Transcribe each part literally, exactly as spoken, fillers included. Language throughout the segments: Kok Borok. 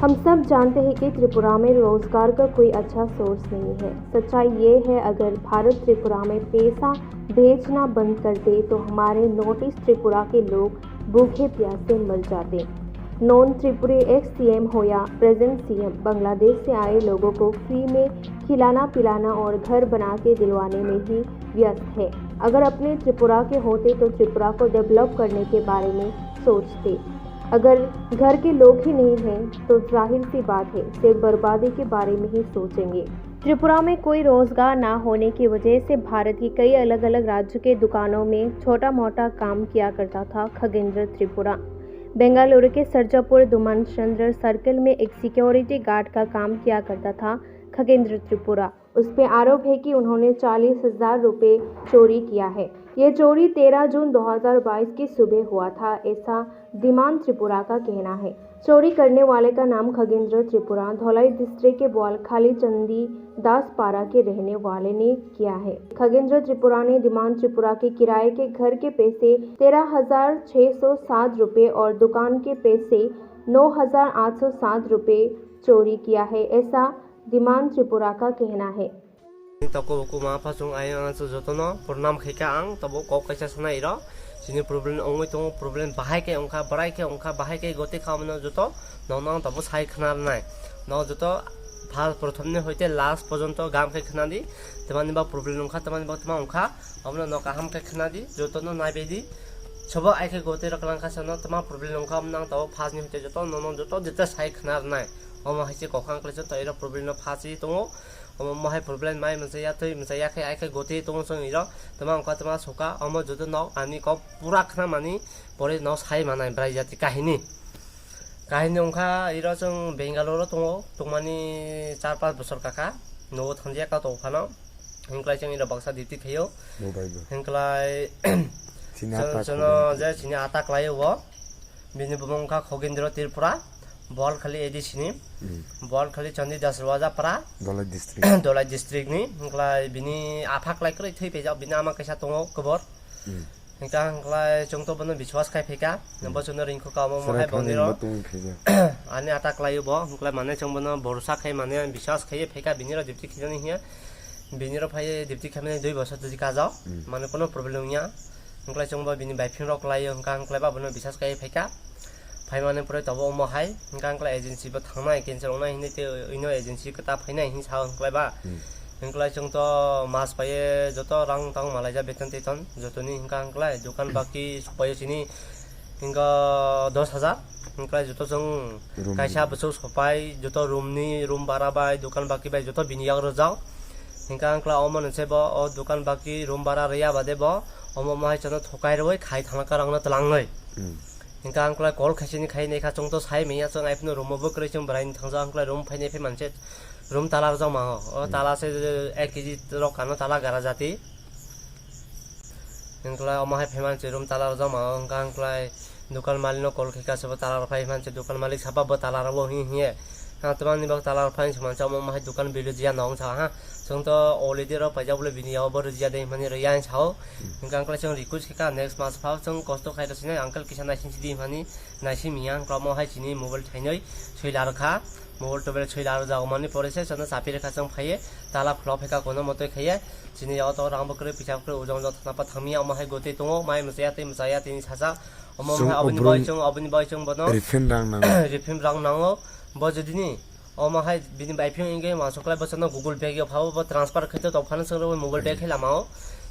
हम सब जानते हैं कि त्रिपुरा में रोजगार का कोई अच्छा सोर्स नहीं है। सच्चाई ये है, अगर भारत त्रिपुरा में पैसा भेजना बंद कर दे तो हमारे नॉर्थ ईस्ट त्रिपुरा के लोग भूखे प्यासे मर जाते। नॉन त्रिपुरी एक्स सीएम हो या प्रेजेंट सीएम, बांग्लादेश से आए लोगों को फ्री में खिलाना पिलाना और घर बना के दिलवाने में ही व्यस्त है। अगर अपने त्रिपुरा के होते तो त्रिपुरा को डेवलप करने के बारे में सोचते। अगर घर के लोग ही नहीं हैं तो जाहिर सी बात है, सिर्फ बर्बादी के बारे में ही सोचेंगे। त्रिपुरा में कोई रोजगार ना होने की वजह से भारत के कई अलग-अलग राज्य के दुकानों में छोटा-मोटा काम किया करता था खगेंद्र त्रिपुरा। बेंगलुरु के सर्जापुर दुमान चंद्र सर्कल में एक सिक्योरिटी गार्ड का काम किया करता था खगेंद्र त्रिपुरा। उस पे आरोप है कि उन्होंने चालीस हज़ार रुपये चोरी किया है। ये चोरी तेरह जून दो हज़ार बाईस की सुबह हुआ था, ऐसा धीमान त्रिपुरा का कहना है। चोरी करने वाले का नाम खगेंद्र त्रिपुरा, धौलाई डिस्ट्रिक्ट के बोआलखाली चंदी दास पारा के रहने वाले ने किया है। खगेंद्र त्रिपुरा ने धीमान त्रिपुरा के किराए के घर के पैसे तेरह हज़ार छह सौ सात रुपये और दुकान के पैसे नौ हज़ार आठ सौ सात रुपये चोरी किया है, ऐसा धीमान त्रिपुरा का कहना है। Toko buku ma pha chwng ayang ang jotono purnam khaikha ang, tabo kok kaisa sanai ro. Chini problem ongoi tongo, problem bahai khe ongkha, bwrai khe ongkha, bahai khe goti kha mano joto, nono ang tabo sai khna rwnai. No joto pha prothom ni hoite last porjonto gam khe khna di, tamani ba problem ongkha, tamani ba tama ongkha, abono no kaham khe khna di, jotono nai bai di. Sobo ai khe goti rok lang kha sano tama problem ongkha, abono ang tabo pha ni hoite joto, nono joto jeta sai khna rwnai. Omo hai se kok ang khlai se to iro problem no pha si tongo. Omo mohai problem mai masa ya twi masa ya khe ai khe goti tongo chwng iro. Tama ongkha tama suka omo joto nok ani kok pura khna mani pore no sai manai bwrai jati kahini. Kahini ongkha iro chwng Bangalore o tongo, tongmani char panch bosor kakha. Nogo thangjak ka tong phano. Hinklai chwng iro baksa duty khaio. Bo bai bo. Hinklai Chini chwng ata chwngno khogwi je chini ata khlaio bo. Bini bumung wngkha Khogindro Tripura, Boalkhali A D C ni, Hmm. Boalkhali Chandi Das Rwajapara, Dholai district. Dholai district ni, wngkhlai bini apha klai kwrwi thwi paijak, bini ama kaisa tongo kwbor. Hmm. Hingkha hingkhlai chwng to bono biswas khai phaikha, Hmm. bo chwngno ringkho ka omo Chwrai mohai thangwi bongni ro. Bo tongwi khaijak. Ani ata klai o bo, hingkhlai mane chwng bono borosa khai mane biswas khai phaikha, bini ro duty khijani hiya. Bini ro phai duty khaimani dui bosor twi kajak, Hmm. mane kono problem wngya. Hingkhlai chwng bo bini bai phim rok klai o, hingkha hingkhlai ba bono biswas khai phaikha. Phaimani pore tobo omo hai, hingkha hingkhlai agency bo thangnai, cancel wngnai hinwi tei ino agency kwta phainai hinwi sao hingkhlai ba. Hmm. Hingkhlai chwng to mas pai joto rang tang malaijak beton teton jotoni hingkha hingkhlai dokan baki supai o chini hingkha dos hajar hingkhlai joto chwng Room kaisa bwswk supai joto room ni room bara bai dokan baki bai joto bini yak rwjak. Hingkha hingkhlai omo nwnse bo o dokan baki room bara rwya bade bo omo mohai chwngno thokai rwui khai thangkha rangno twlangnai. Hmm. Hingkha hingkhlai call khaisini khai naikha chwng to sai manya chwng ai phano room o bo kwrwi chwng bwraini thangjak hingkhlai room phainai phai manse room tala rwjak ma o. O Hmm. tala se ek K G rok kano tala gara jati. Hingkhlai omo hai phai manse room tala rwjak ma o hingkha hingkhlai dokan malik no call khaikha se bo tala rwphai manse dokan malik sapa bo tala rwo hi hiye. Ha, twmani bak tala rwphai se manse omo hai dokan bili jiya nong sa ha. Chwng to already rw paijak bole bini yago bo rwjiya de himani rwya hinwi sao. Hingkha hingkhlai chwng request khaikha next mas phao chwng kosto khai rw sinai uncle kisa naising sidi himani naising miya hingkha omo hai chini mobile thainwi swi la rwkha. Mobile tobel swi la rwjak mani pore se chwngno chapi rwkha chwng phaiye tala khulok phaikha kono motoi khaiye chini yago to rang bo kwrwi pisa kwrwi ujang ujang thana pa thangmiya omo hai gotwi tongo mai mwchaya tei mwchaya tini sacha omo Chwng hai oboni obro bai chwng oboni bai chwng bono rifin rang nango. Rifin rang nango bo jodini Omo hai bini bai phiyong wngkhe uansuk khlai bwsano Google Pay o phabo bo transfer khai to tongphano chwng rwui mobile pay khai lama o.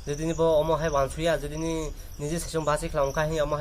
Jodi ni bo omo hai uansukya, jodi ni niji saichung bachwi khwlai wngkha hwnwi omo hai.